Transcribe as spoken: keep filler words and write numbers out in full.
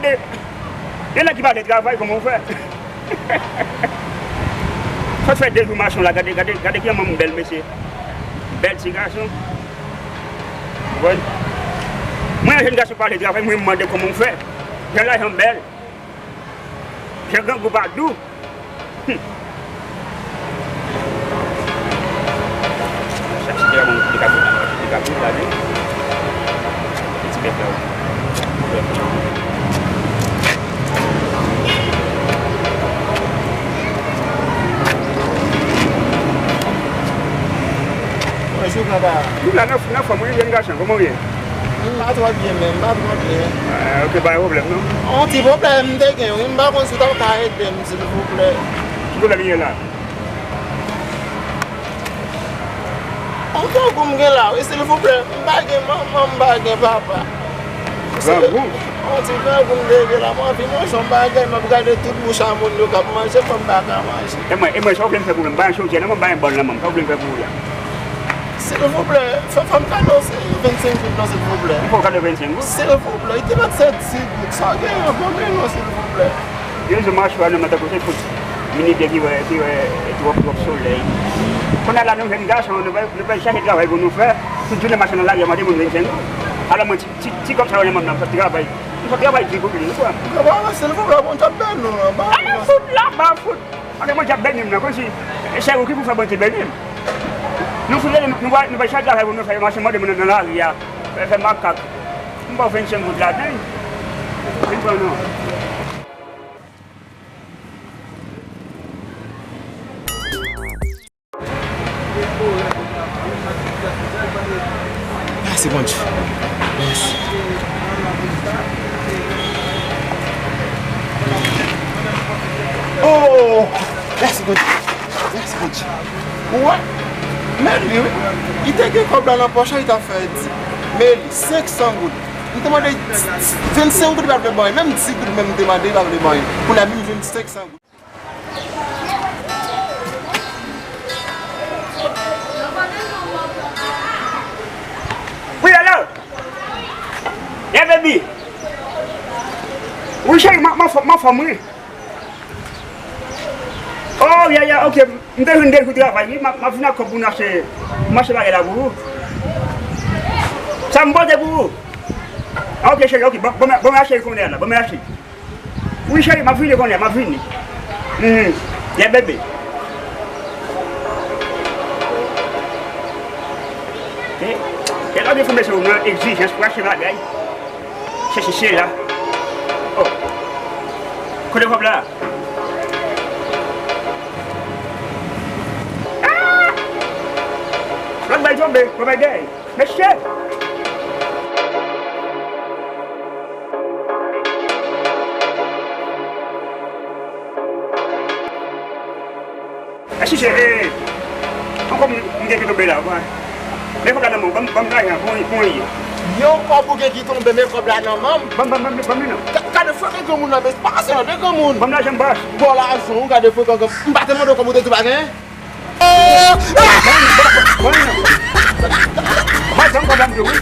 Gen nèg ki pa vle travay, kòman w fè? Sot fè de jou mache la, gade, gade, gade ki manman bèl, mesye. Bèl ti gason. Konprann? Mwen, yon jèn gason pa vle travay, mwen, m mande kòman w fè. Jan lajan bèl. Jan grangou pa dou. Hmm. Chache de la moun ki kapab, ki kapab la, wi. Ti bèf la, wi. Mwen, jou papa. Ou la nan, nan fòm, wi, jèn gason, kòman w ye? M pa twò byen, men, m pa twò byen. Ah, ok, pa gen pwoblèm, non. On ti pwoblèm m te gen, wi, m pa konn si w ta ka ede m, silvouplè. Ki pwoblèm gen la? On grangou m gen la, wi, silvouplè. M pa gen manman, m pa gen papa. Grangou? On ti grangou m te gen la, m anvi manje yon bagay, m ap gade tout bouch a moun yo k ap manje, men m pa ka manje. E mwen, e mwen, sa w vle m fè pou mwen? M pa yon chotjè, non, mwen m pa yon bòn nan men m. Sa w vle m fè pou ou la? Silvouplè, fè, fè m kado vennsenk goud non, silvouplè. M fè w kado vennsenk goud? Silvouplè, ki lòt sèt ti goud sa w genyen, ban m li non, silvouplè. Yon jou mache a nan men tankou se tout minitè ki wè, ki wè twòp, twòp solèy. Kounye a la, nou jèn gason, nou pral, nou pral chache travay pou nou fè. Tout jounen mache nan lari a mande moun vennsenk goud. Alò mwen, ti, ti, ti kòb sa yo nan men m nan, m fè travay. M fè travay di pou li, ou kwè? Papa, silvouplè, Bondye ap beni w, non, ba. Ala fout la, ba fout. Ann, Bondye ap beni m nan, kòmsi se ou ki pou fè Bondye beni m. Nou fout, nou, nou, nou pa chak travay pou nou fè, mache mande moun nan lari a, fè, fè makak. M ba w vennsenk goud ladan l. Vin pran non. Mèsi, Bondye. Mèsi. Oh! Mèsi, Bondye. Mèsi, Bondye. Ou wè? Men li, wi. Li te gen kòb la nan pòch la, li t ap fè di. Men li, senk san goud. M te mande vennsenk goud, li pa vle ban mwen. Menm di goud menm m te mande, li pa vle ban mwen. Kounye a, menm vennsenk san goud. Wi, alo? Yeah, baby. Wi, cheri, m, m, m anfòm, wi. Oh, yeah, yeah, ok. M te jwenn de jou travay, wi. M, m ap vin ak kòb pou n achte, m achte bagay la pou ou. Sa m pote pou ou? Ah, ok, cheri, ok. Bon, bon, bon, cheri, konnen la. Bon, cheri. Wi, cheri, m ap vini kounye a, m ap vini. Mhm. Yeah, baby. Eh, e lòt enfòmasyon nan egzijans pou achte bagay. Chèche cheri la. Oh. Kote kòb la? Ah! Lòt bay tonbe, lòt bay dèyè. Mesye! Mesye, e, ankò m, m gen ki tonbe la, wi. Men kòb la nan men w, ban m, ban m lajan, bon, bon, ye. Yon kòb ou gen ki tonbe, men kòb la nan men m. Ban m, ban m, ban m, ban m li non. Ka-, gade frekan granmoun nan, men pa pase non, de granmoun. Ban m lajan m bòs. Bon, lajan w, gade frekan granmoun. M pa te mande w kòb ou te di w pa gen? Ban m, ban m, ban m li non. Ban m kòb la m di w, wi.